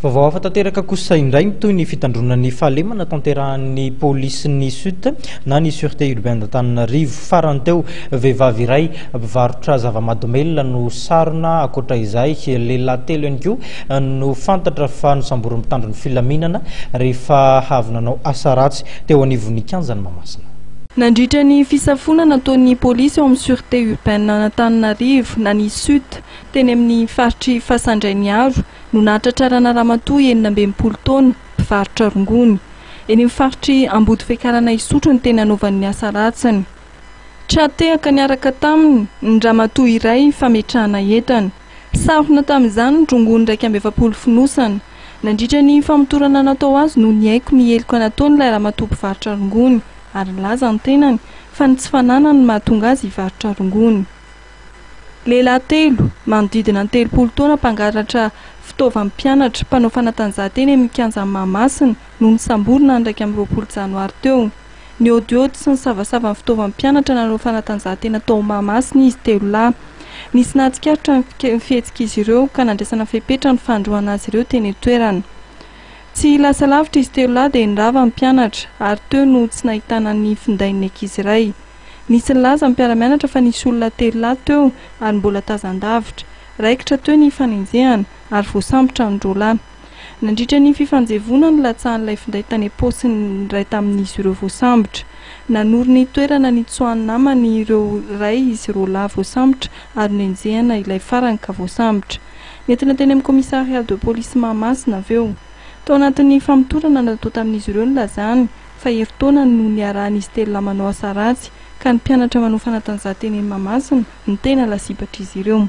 Vaovao hafa tanteraka kosa indray, mitohy ny fitandroana ny fahalemana tanterahan'ny polisin'ny SUT na ny Sûreté Urbaine d'Antananarivo. Farany teo, vehivavy iray mpivarotra zava-mahadomelina no sarona. Ankoatra izay, lehilahy telo ihany koa no fantatra fa nosamborin'ny mpitandro ny filaminana rehefa avy nanao asa ratsy teo anivon'ny kianjan'i Mahamasina. Nandritra ny fisafoana nataon'ny polisy ao amin'ny Sûreté Urbaine an'Antananarivo na ny SUT teny amin'ny faritr'i Fasandrainiaro no nahatratrarana ramatoa 66 taona, mpivarotra rongony. Eny amin'ny faritr'i Ambodifiakarana Isotry no tena anaovany ny asa ratsiny. Tra-tehaka niaraka taminy ny ramatoa iray fametrahana entana. Sarona tamin'izany ny rongony 41 fonosana. Nandritra ny famotorana natao azy no niaiky ny heloka nataony ilay ramatoa mpivarotra rongony ary nilaza ny tenany fa ny tsy fananany no mahatonga azy hivarotra rongony. Lehilahy telo, manodidina ny 30 taona mpangalatra fitaovan'ny mpianatra mpanao fanatanjahantena eny amin'ny kianjan'i Mahamasina no nosamborina ny 21 janoary teo. Nihaodihaody sy nisavasava ny fitaovan'ny mpianatra nanao fanatanjahantena tao Mahamasina izy telo lahy. Nisy nahatsikaritra ny fihetsik'izy ireo ka nandraisana fepetra ny fandroahana azy ireo teny an-toerana. Tsy lasa lavitra izy telo lahy dia nirava ny mpianatra ary teo no tsy nahitana ny findain'ny ankizy iray. Nisy nilaza ny mpiara-mianatra fa nisy olona telo lahy teo ary mbola tazan-davitra. Raikitra teo ny fanenjehana ary voasambotra ny roa lahy. Nandritra ny fifanjevoana no latsahan'ilay finday tany am-paosin'ny iray tamin'izy ireo voasambotra. Nanoro ny toerana nitsoahan'ny namany ireo iray izy roa lahy voasambotra ary nenjehina ilay farany ka voasambotra. Nentina teny amin'ny commissariat de police Mahamasina avy eo. Tao anatin'ny famotorana natao tamin'izy ireo nilazany fa herintaona no niarahan'izy telo lahy manao asa ratsy ka ny mpianatra manao fanatanjahantena eny Mahamasina no tena lasibatr'izy ireo.